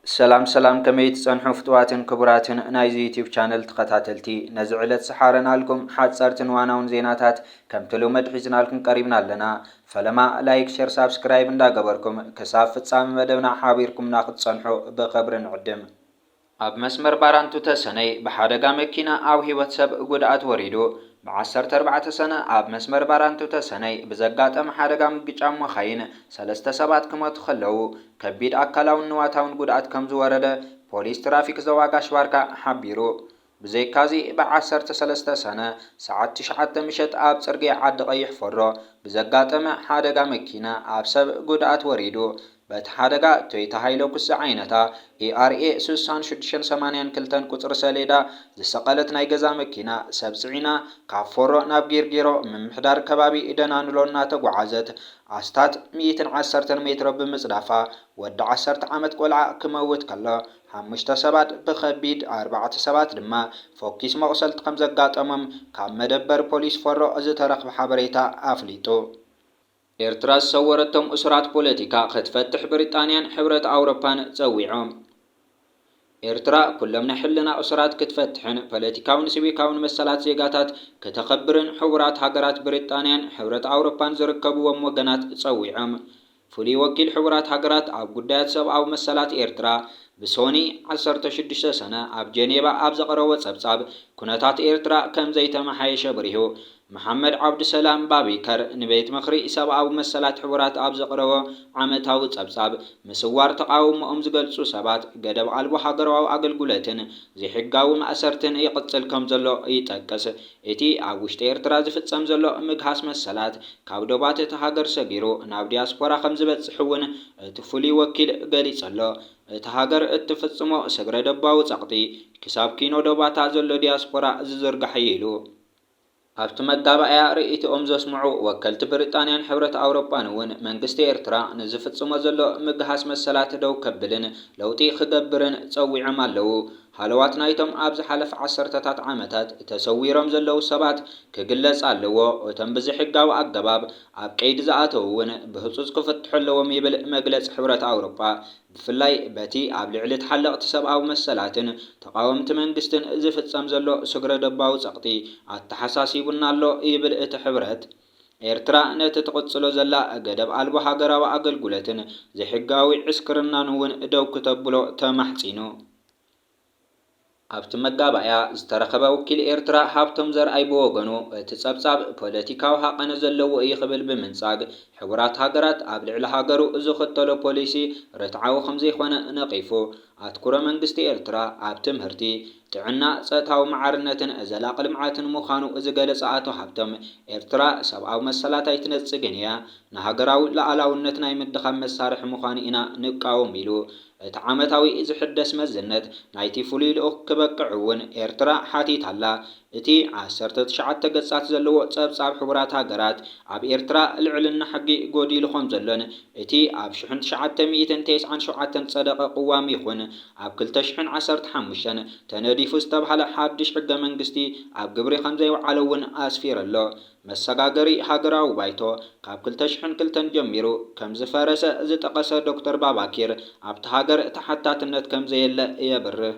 ሰላም ሰላም፣ ከመይ ትጸንሑ ፍትዋትን ክቡራትን ናይዚ ዩቲዩብ ቻነል ተኸታተልቲ? ነዚ ዕለት ዝሓረናልኩም ሓጸርትን ዋናውን ዜናታት ከምቲ ልሙድ ሒዝናልኩም ቀሪብና ኣለና። ፈለማ ላይክ፣ ሸር፣ ሳብስክራይብ እንዳገበርኩም ክሳብ ፍጻመ መደብና ሓቢርኩምና ክትጸንሑ ብኽብሪ ንዕድም። ኣብ መስመር ባራንቱ ተሰነይ ብሓደጋ መኪና ኣብ ህይወት ሰብ ጉድኣት ወሪዱ። ብዓሰርተ ኣርባዕተ ሰነ ኣብ መስመር ባራንቱ ተሰነይ ብዘጋጠመ ሓደጋ ምግጫም መኻይን ሰለስተ ሰባት ክሞቱ ከለዉ፣ ከቢድ ኣካላውን ንዋታውን ጉድኣት ከም ዝወረደ ፖሊስ ትራፊክ ዞባ ጋሽ ባርካ ሓቢሩ። ብዘይካዚ፣ ብዓሰርተ ሰለስተ ሰነ ሰዓት ትሽዓተ ምሸት ኣብ ጽርግያ ዓዲ ቀይሕ ፎሮ ብዘጋጠመ ሓደጋ መኪና ኣብ ሰብ ጉድኣት ወሪዱ። በቲ ሓደጋ ቶዮታ ሃይለኩስ ዝዓይነታ ኢ ኣር ኤ ስሳን ሽዱሽተን ሰማንያን ክልተን ቁጽሪ ሰሌዳ ዝሰቐለት ናይ ገዛ መኪና ሰብ ጽዒና ካብ ፎሮ ናብ ጊርጊሮ ምምሕዳር ከባቢ ደናንሎ እናተጓዓዘት ኣስታት ሚእትን ዓሰርተን ሜትሮ ብምጽዳፋ ወዲ ዓሰርተ ዓመት ቆልዓ ክመውት ከሎ ሓሙሽተ ሰባት ብኸቢድ ኣርባዕተ ሰባት ድማ ፈኲስ መቑሰልቲ ከም ዘጋጠሞም ካብ መደበር ፖሊስ ፎሮ ዝተረኽበ ሓበሬታ ኣፍሊጡ። ኤርትራ ዝሰወረቶም እሱራት ፖለቲካ ክትፈትሕ ብሪጣንያን ሕብረት ኣውሮፓን ጸዊዖም። ኤርትራ ኩሎም ናይ ሕልና እሱራት ክትፈትሕን ፖለቲካውን ሲቪካውን መሰላት ዜጋታት ከተኸብርን ሕቡራት ሃገራት ብሪጣንያን ሕብረት ኣውሮፓን ዝርከብዎም ወገናት ጸዊዖም። ፍሉይ ወኪል ሕቡራት ሃገራት ኣብ ጉዳያት ሰብኣዊ መሰላት ኤርትራ ብሶኒ ዓሰርተ ሽዱሽተ ሰነ ኣብ ጀኔቫ ኣብ ዘቕረቦ ጸብጻብ፣ ኩነታት ኤርትራ ከም ዘይተመሓየሸ ብሪሁ። መሓመድ ዓብዱሰላም ባቢከር ንቤት ምኽሪ ሰብኣዊ መሰላት ሕቡራት ኣብ ዘቕረቦ ዓመታዊ ጸብጻብ፣ ምስዋር ተቓውሞኦም ዝገልጹ ሰባት፣ ገደብ ኣልቦ ሃገራዊ ኣገልግሎትን ዘይሕጋዊ ማእሰርትን ይቕጽል ከም ዘሎ ይጠቅስ። እቲ ኣብ ውሽጢ ኤርትራ ዝፍጸም ዘሎ ምግሃስ መሰላት፣ ካብ ዶባት እታ ሃገር ሰጊሩ ናብ ዲያስፖራ ከም ዝበጽሕ እውን እቲ ፍሉይ ወኪል ገሊጹ ኣሎ። እታ ሃገር እትፍጽሞ ስግረ ደባዊ ጸቕጢ ክሳብ ኪኖ ዶባታ ዘሎ ዲያስፖራ ዝዝርጋሕ እዩ ኢሉ። ኣብቲ መጋባእያ ርእይቶኦም ዘስምዑ ወከልቲ ብሪጣንያን ሕብረት ኣውሮጳን እውን መንግስቲ ኤርትራ ንዝፍጽሞ ዘሎ ምግሃስ መሰላት ደው ከብልን ለውጢ ክገብርን ጸዊዖም ኣለዉ። ሃለዋት ናይቶም ኣብ ዝሓለፈ ዓሰርተታት ዓመታት ተሰዊሮም ዘለዉ ሰባት ክግለጽ ኣለዎ። እቶም ብዘይሕጋዊ ኣገባብ ኣብ ቀይዲ ዝኣተዉ እውን ብህጹጽ ክፍትሑ ኣለዎም ይብል መግለጺ ሕብረት ኣውሮጳ። ብፍላይ በቲ ኣብ ልዕሊ ተሓለቕቲ ሰብኣዊ መሰላትን ተቓወምቲ መንግስትን ዝፍጸም ዘሎ ስግረ ደባዊ ጸቕጢ ኣተሓሳሲቡና ኣሎ ይብል እቲ ሕብረት። ኤርትራ ነቲ ትቕጽሎ ዘላ ገደብ ኣልቦ ሃገራዊ ኣገልግሎትን ዘይሕጋዊ ዕስክርናን እውን ደው ክተብሎ ተማሕጺኑ። ኣብቲ መጋባእያ ዝተረኸበ ወኪል ኤርትራ ሃብቶም ዘርኣይ ብወገኑ፣ እቲ ጸብጻብ ፖለቲካዊ ሃቐነ ዘለዎ እዩ ክብል ብምንጻግ፣ ሕቡራት ሃገራት ኣብ ልዕሊ ሃገሩ ዝኽተሎ ፖሊሲ ርትዓዊ ከም ዘይኮነ ነቒፉ። ኣትኩሮ መንግስቲ ኤርትራ ኣብ ትምህርቲ፣ ጥዕና፣ ጸታዊ ማዕርነትን ዘላቒ ልምዓትን ምዃኑ ዝገለጸ ኣቶ ሃብቶም፣ ኤርትራ ሰብኣዊ መሰላት ኣይትነጽግን እያ፣ ንሃገራዊ ሉዓላውነት ናይ ምድኻም መሳርሒ ምዃኑ ኢና ንቃወም ኢሉ። እቲ ዓመታዊ ዝሕደስ መዝነት ናይቲ ፍሉይ ልኡኽ ክበቅዕ እውን ኤርትራ ሓቲታ ኣላ። እቲ ዓሰርተ ትሽዓተ ገጻት ዘለዎ ጸብጻብ ሕቡራት ሃገራት ኣብ ኤርትራ ልዕልና ሕጊ ጎዲሉ ከም ዘሎን እቲ ኣብ ሽሕን ትሽዓተ ሚእትን ተስዓን ሸውዓተን ዝጸደቐ ቅዋም ይኹን ኣብ ክልተ ሽሕን ዓሰርተ ሓሙሽተን ተነዲፉ ዝተባህለ ሓድሽ ሕገ መንግስቲ ኣብ ግብሪ ከም ዘይወዓለ እውን ኣስፊሩ ኣሎ። መሰጋገሪ ሃገራዊ ባይቶ ካብ ክልተ ሽሕን ክልተን ጀሚሩ ከም ዝፈረሰ ዝጠቐሰ ዶክተር ባባኪር፣ ኣብቲ ሃገር ተሓታትነት ከም ዘየለ የብርህ።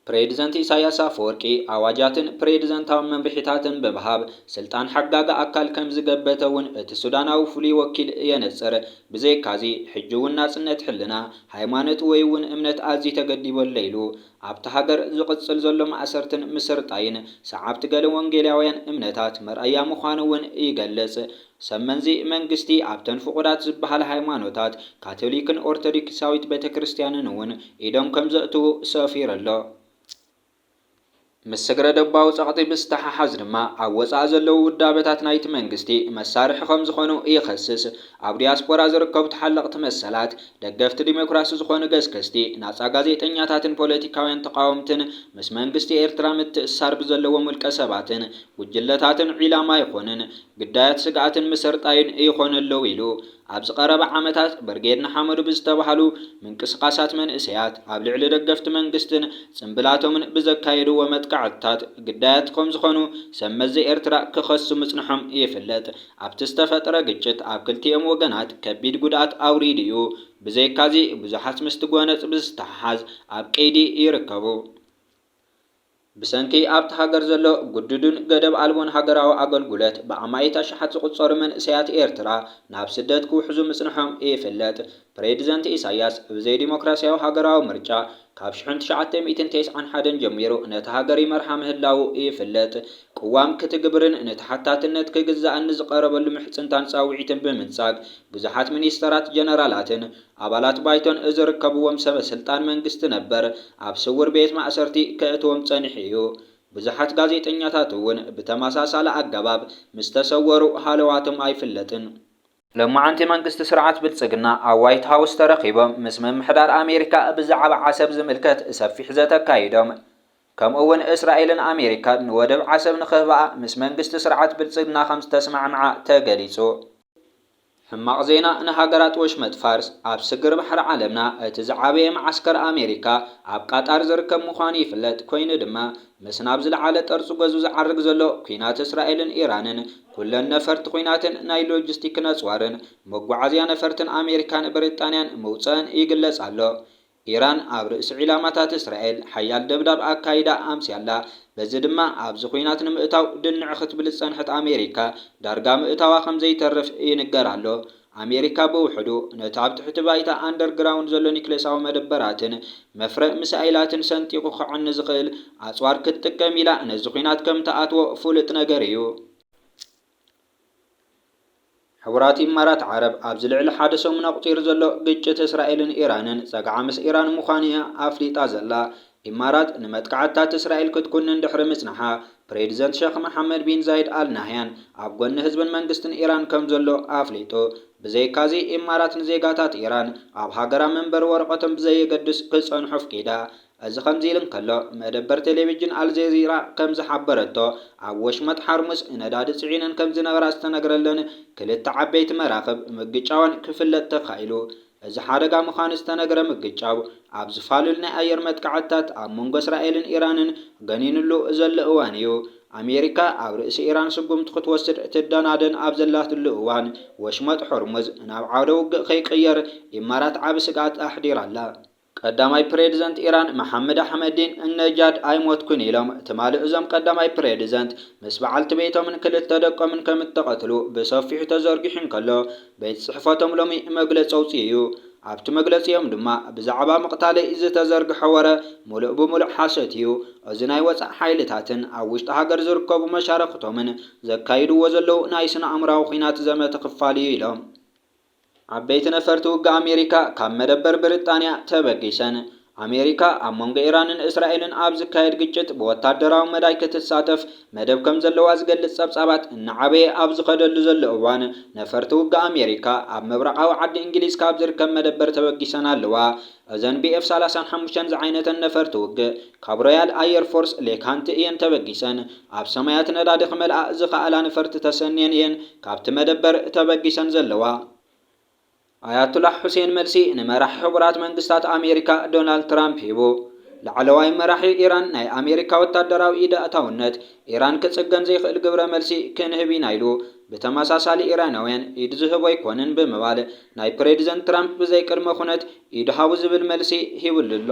ፕሬዚደንት ኢሳያስ ኣፈወርቂ ኣዋጃትን ፕሬዚደንታዊ መምርሒታትን ብምሃብ ስልጣን ሓጋጊ ኣካል ከም ዝገበተ እውን እቲ ሱዳናዊ ፍሉይ ወኪል የነጽር። ብዘይካዚ፣ ሕጂ እውን ናጽነት ሕልና፣ ሃይማኖት ወይ እውን እምነት ኣዝዩ ተገዲቡ ኣሎ ኢሉ። ኣብታ ሃገር ዝቕጽል ዘሎ ማእሰርትን ምስርጣይን ሰዓብቲ ገለ ወንጌላውያን እምነታት መርኣያ ምዃኑ እውን ይገልጽ። ሰመንዚ መንግስቲ ኣብተን ፍቑዳት ዝበሃላ ሃይማኖታት ካቶሊክን ኦርቶዶክሳዊት ቤተ ክርስቲያንን እውን ኢዶም ከም ዘእትዉ ሰፊሩ ኣሎ። ምስ ስግረ ደባዊ ጸቕጢ ብዝተሓሓዝ ድማ ኣብ ወጻኢ ዘለዉ ውዳበታት ናይቲ መንግስቲ መሳርሒ ከም ዝኾኑ ይኸስስ። ኣብ ዲያስፖራ ዝርከቡ ተሓለቕቲ መሰላት፣ ደገፍቲ ዲሞክራሲ ዝኾኑ ገስገስቲ፣ ናጻ ጋዜጠኛታትን ፖለቲካውያን ተቓወምትን ምስ መንግስቲ ኤርትራ ምትእስሳር ብዘለዎም ውልቀ ሰባትን ጉጅለታትን ዒላማ ይኾኑን ግዳያት ስግኣትን ምስርጣይን ይኾኑ ኣለዉ ኢሉ። ኣብዚ ቀረባ ዓመታት ብርጌድ ንሓመዱ ብዝተባህሉ ምንቅስቓሳት መንእሰያት ኣብ ልዕሊ ደገፍቲ መንግስትን ጽምብላቶምን ብዘካየድዎ መጥቃዕትታት ግዳያት ከም ዝኾኑ ሰብ መዚ ኤርትራ ክኸሱ ምጽንሖም ይፍለጥ። ኣብቲ ዝተፈጥረ ግጭት ኣብ ክልቲኦም ወገናት ከቢድ ጉድኣት ኣውሪዱ እዩ። ብዘይካዚ ብዙሓት ምስቲ ጎነጽ ብዝተሓሓዝ ኣብ ቀይዲ ይርከቡ። ብሰንኪ ኣብቲ ሃገር ዘሎ ግዱድን ገደብ ኣልቦን ሃገራዊ ኣገልግሎት ብኣማኢት ኣሽሓት ዝቑጸሩ መንእሰያት ኤርትራ ናብ ስደት ክውሕዙ ምጽንሖም ይፍለጥ። ፕሬዚደንት ኢሳያስ ብዘይ ዲሞክራሲያዊ ሃገራዊ ምርጫ ካብ ሽሕን ትሽዓተ ሚእትን ተስዓን ሓደን ጀሚሩ ነታ ሃገር ይመርሓ ምህላዉ ይፍለጥ። ቅዋም ክትግብርን ንተሓታትነት ክግዛእን ንዝቐረበሉ ምሕጽንታን ጻውዒትን ብምንጻግ ብዙሓት ሚኒስተራት፣ ጀነራላትን ኣባላት ባይቶን ዝርከብዎም ሰበ ስልጣን መንግስቲ ነበር ኣብ ስውር ቤት ማእሰርቲ ከእትዎም ጸኒሑ እዩ። ብዙሓት ጋዜጠኛታት እውን ብተመሳሳሊ ኣገባብ ምስ ተሰወሩ ሃለዋቶም ኣይፍለጥን። ሎማዓንቲ መንግስቲ ስርዓት ብልጽግና ኣብ ዋይት ሃውስ ተረኺቦም ምስ ምምሕዳር ኣሜሪካ ብዛዕባ ዓሰብ ዝምልከት ሰፊሕ ዘተ ኣካይዶም። ከምኡ እውን እስራኤልን ኣሜሪካን ንወደብ ዓሰብ ንክህብኣ ምስ መንግስቲ ስርዓት ብልጽግና ከም ዝተስማዕምዓ ተገሊጹ። ሕማቕ ዜና ንሃገራት ወሽመጥ ፋርስ። ኣብ ስግር ባሕሪ ዓለምና እቲ ዝዓበየ መዓስከር ኣሜሪካ ኣብ ቃጣር ዝርከብ ምዃኑ ይፍለጥ። ኮይኑ ድማ ምስ ናብ ዝለዓለ ጠርጹ ገዙ ዝዓርግ ዘሎ ኲናት እስራኤልን ኢራንን ኩለን ነፈርቲ ኲናትን ናይ ሎጂስቲክ ነጽዋርን መጓዓዝያ ነፈርትን ኣሜሪካን ብሪጣንያን ምውጸአን ይግለጽ ኣሎ። ኢራን ኣብ ርእሲ ዒላማታት እስራኤል ሓያል ደብዳብ ኣካይዳ ኣምስያላ። በዚ ድማ ኣብዚ ኲናት ንምእታው ድንዕ ክትብል ዝጸንሐት ኣሜሪካ ዳርጋ ምእታዋ ከም ዘይተርፍ ይንገር ኣሎ። ኣሜሪካ ብውሕዱ ነቲ ኣብ ትሕቲ ባይታ ኣንደርግራውንድ ዘሎ ኒክሌሳዊ መደበራትን መፍረ ሚሳይላትን ሰንጢቑ ክኸዕኒ ዝኽእል ኣጽዋር ክትጥቀም ኢላ ነዚ ኲናት ከም ትኣትዎ ፍሉጥ ነገር እዩ። ሕቡራት ኢማራት ዓረብ ኣብዚ ልዕሊ ሓደ ሰሙን ኣቑጺሩ ዘሎ ግጭት እስራኤልን ኢራንን ጸግዓ ምስ ኢራን ምዃኑ እያ ኣፍሊጣ ዘላ። ኢማራት ንመጥቃዕትታት እስራኤል ክትኩንን ድሕሪ ምጽናሓ፣ ፕሬዚደንት ሸኽ መሓመድ ቢን ዛይድ ኣል ናህያን ኣብ ጎኒ ህዝብን መንግስትን ኢራን ከም ዘሎ ኣፍሊጡ። ብዘይካዚ፣ ኢማራት ንዜጋታት ኢራን ኣብ ሃገራ መንበሪ ወረቐቶም ብዘየገድስ ክጸንሑ ኣፍቂዳ። እዚ ከምዚ ኢሉ እንከሎ፣ መደበር ቴሌቪዥን ኣልጀዚራ ከም ዝሓበረቶ፣ ኣብ ወሽመጥ ሓርሙዝ ነዳዲ ጽዒነን ከም ዝነበራ ዝተነግረለን ክልተ ዓበይቲ መራኽብ ምግጫወን ክፍለጥ ተኻኢሉ። እዚ ሓደጋ ምዃኑ ዝተነግረ ምግጫው፣ ኣብ ዝፋልል ናይ ኣየር መጥቃዕትታት ኣብ መንጎ እስራኤልን ኢራንን ገኒንሉ ዘሎ እዋን እዩ። ኣሜሪካ ኣብ ርእሲ ኢራን ስጉምቲ ክትወስድ ትደናደን ኣብ ዘላትሉ እዋን፣ ወሽመጥ ሆርሙዝ ናብ ዓውደ ውግእ ከይቅየር ኢማራት ዓቢ ስግኣት ኣሕዲራ ኣላ። ቀዳማይ ፕሬዚደንት ኢራን መሓመድ ኣሕመዲን ነጃድ ኣይሞትኩን ኢሎም። ትማሊ እዞም ቀዳማይ ፕሬዚደንት ምስ በዓልቲ ቤቶምን ክልተ ደቆምን ከም እተቐትሉ ብሰፊሑ ተዘርጊሑ እንከሎ፣ ቤት ጽሕፈቶም ሎሚ መግለጺ ኣውጺኡ እዩ። ኣብቲ መግለጺኦም ድማ ብዛዕባ ምቕታለይ ዝተዘርግሐ ወረ ምሉእ ብምሉእ ሓሶት እዩ። እዚ ናይ ወጻኢ ሓይልታትን ኣብ ውሽጢ ሃገር ዝርከቡ መሻርኽቶምን ዘካይድዎ ዘለዉ ናይ ስነ ኣእምራዊ ኲናት ዘመተ ክፋል እዩ ኢሎም። ዓበይቲ ነፈርቲ ውግእ ኣሜሪካ ካብ መደበር ብሪጣንያ ተበጊሰን። ኣሜሪካ ኣብ መንጎ ኢራንን እስራኤልን ኣብ ዝካየድ ግጭት ብወታደራዊ መዳይ ክትሳተፍ መደብ ከም ዘለዋ ዝገልጽ ጸብጻባት እናዓበየ ኣብ ዝኸደሉ ዘሎ እዋን፣ ነፈርቲ ውግእ ኣሜሪካ ኣብ ምብራቓዊ ዓዲ እንግሊዝ ካብ ዝርከብ መደበር ተበጊሰን ኣለዋ። እዘን ቢ ኤፍ ሰላሳን ሓሙሽተን ዝዓይነተን ነፈርቲ ውግእ ካብ ሮያል ኣየር ፎርስ ሌካንቲ እየን ተበጊሰን። ኣብ ሰማያት ነዳዲ ክመልኣ ዝኸኣላ ነፈርቲ ተሰንየን እየን ካብቲ መደበር ተበጊሰን ዘለዋ። ኣያቱላህ ሑሴን መልሲ ንመራሒ ሕቡራት መንግስታት ኣሜሪካ ዶናልድ ትራምፕ ሂቡ። ላዕለዋይ መራሒ ኢራን፣ ናይ ኣሜሪካ ወታደራዊ ኢድ ኣእታውነት ኢራን ክጽገን ዘይክእል ግብረ መልሲ ክንህብ ኢና ኢሉ። ብተመሳሳሊ፣ ኢራናውያን ኢድ ዝህቡ ኣይኮንን ብምባል፣ ናይ ፕሬዚደንት ትራምፕ ብዘይ ቅድመ ኩነት ኢድ ሃቡ ዝብል መልሲ ሂብሉ ኣሎ።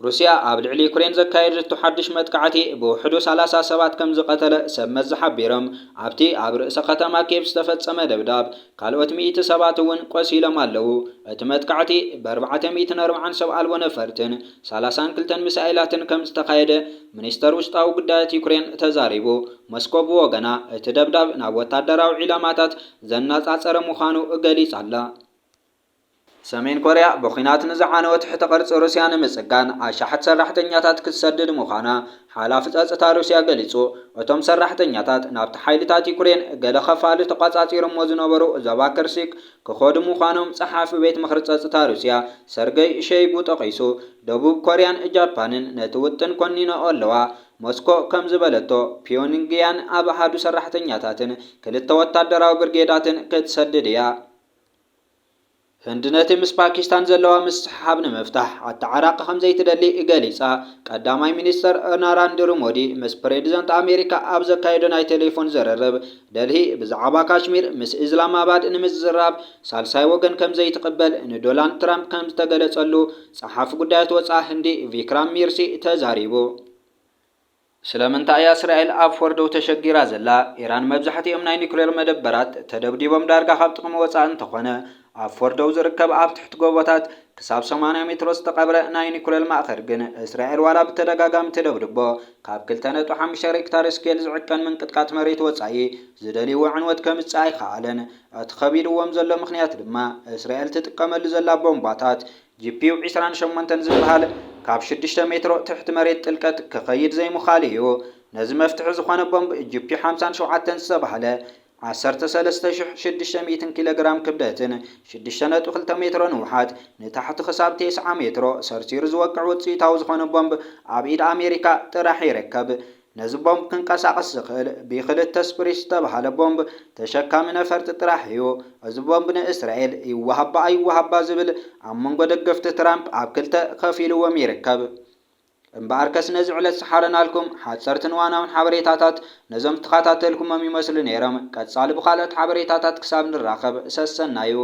ሩስያ ኣብ ልዕሊ ዩክሬን ዘካየደቶ ሓድሽ መጥቃዕቲ ብውሕዱ ሰላሳ ሰባት ከም ዝቐተለ ሰብ መዚ ሓቢሮም። ኣብቲ ኣብ ርእሰ ከተማ ኪየቭ ዝተፈጸመ ደብዳብ ካልኦት ሚእቲ ሰባት እውን ቆሲሎም ኣለዉ። እቲ መጥቃዕቲ ብኣርባዕተ ሚእትን ኣርባዓን ሰብ ኣልቦ ነፈርትን ሰላሳን ክልተን ሚሳይላትን ከም ዝተኻየደ ሚኒስተር ውሽጣዊ ጉዳያት ዩክሬን ተዛሪቡ። ሞስኮ ብወገና፣ እቲ ደብዳብ ናብ ወታደራዊ ዒላማታት ዘነጻጸረ ምዃኑ ገሊጻ ኣላ። ሰሜን ኮርያ ብኲናት ንዝዓነወ ትሕተ ቅርጺ ሩስያ ንምጽጋን ኣሽሓት ሰራሕተኛታት ክትሰድድ ምዃና ሓላፊ ጸጥታ ሩስያ ገሊጹ። እቶም ሰራሕተኛታት ናብቲ ሓይልታት ዩክሬን ገለ ኸፋሉ ተቋጻጺሮሞ ዝነበሩ ዞባ ከርሲክ ክኸዱ ምዃኖም ጸሓፊ ቤት ምኽሪ ጸጥታ ሩስያ ሰርገይ ሸይጉ ጠቒሱ። ደቡብ ኮርያን ጃፓንን ነቲ ውጥን ኮኒነኦ ኣለዋ። ሞስኮ ከም ዝበለቶ፣ ፒዮንግያን ኣብ ኣሃዱ ሰራሕተኛታትን ክልተ ወታደራዊ ብርጌዳትን ክትሰድድ እያ። ህንዲ ነቲ ምስ ፓኪስታን ዘለዋ ምስሕሓብ ንምፍታሕ ኣተዓራቂ ከም ዘይትደሊ ገሊጻ። ቀዳማይ ሚኒስተር ናራንድሩ ሞዲ ምስ ፕሬዚደንት ኣሜሪካ ኣብ ዘካየዶ ናይ ቴሌፎን ዝርርብ፣ ደልሂ ብዛዕባ ካሽሚር ምስ ኢስላማባድ ንምዝራብ ሳልሳይ ወገን ከም ዘይትቕበል ንዶናልድ ትራምፕ ከም ዝተገለጸሉ ጸሓፊ ጉዳያት ወጻኢ ህንዲ ቪክራም ሚርሲ ተዛሪቡ። ስለምንታይ እያ እስራኤል ኣብ ፎርዶው ተሸጊራ ዘላ? ኢራን መብዛሕትኦም ናይ ኒኩሌር መደበራት ተደብዲቦም ዳርጋ ካብ ጥቕሚ ወጻኢ እንተኾነ፣ ኣብ ፎርዶው ዝርከብ ኣብ ትሕቲ ጎቦታት ክሳብ ሰማንያ ሜትሮ ዝተቐብረ ናይ ኒኩሌር ማእከል ግን እስራኤል ዋላ ብተደጋጋሚ ትደብድቦ፣ ካብ ክልተ ነጥቢ ሓሙሽተ ሬክታር ስኬል ዝዕቀን ምንቅጥቃጥ መሬት ወጻኢ ዝደልይዎ ዕንወት ከምጽእ ኣይከኣለን። እቲ ከቢድዎም ዘሎ ምኽንያት ድማ እስራኤል ትጥቀመሉ ዘላ ቦምባታት ጂፒዩ ዕስራን ሸሞንተን ዝበሃል ካብ ሽዱሽተ ሜትሮ ትሕቲ መሬት ጥልቀት ክኸይድ ዘይምኻሉ እዩ። ነዚ መፍትሒ ዝኾነ ቦምብ ጂፒዩ ሓምሳን ሸውዓተን ዝተባህለ ዓሰርተ ሰለስተ ሽሕ ሽዱሽተ ሚእትን ኪሎ ግራም ክብደትን ሽዱሽተ ነጥቢ ክልተ ሜትሮ ንውሓት ንታሕቲ ክሳብ ተስዓ ሜትሮ ሰርሲሩ ዝወቅዕ ውፅኢታዊ ዝኾነ ቦምብ ኣብ ኢድ ኣሜሪካ ጥራሕ ይርከብ። ነዚ ቦምብ ክንቀሳቐስ ዝኽእል ቢ ክልተ ስፕሪስ ዝተባህለ ቦምብ ተሸካሚ ነፈርቲ ጥራሕ እዩ። እዚ ቦምብ ንእስራኤል ይወሃባ ኣይወሃባ ዝብል ኣብ መንጎ ደገፍቲ ትራምፕ ኣብ ክልተ ከፊልዎም ይርከብ። እምበኣርከስ ነዚ ዕለት ሰሓረናልኩም። ሓፀርትን ዋናውን ሓበሬታታት ነዞም ዝተኸታተልኩሞም ይመስሉ ነይሮም። ቀፃሊ ብኻልኦት ሓበሬታታት ክሳብ ንራኸብ ሰሰናዩ።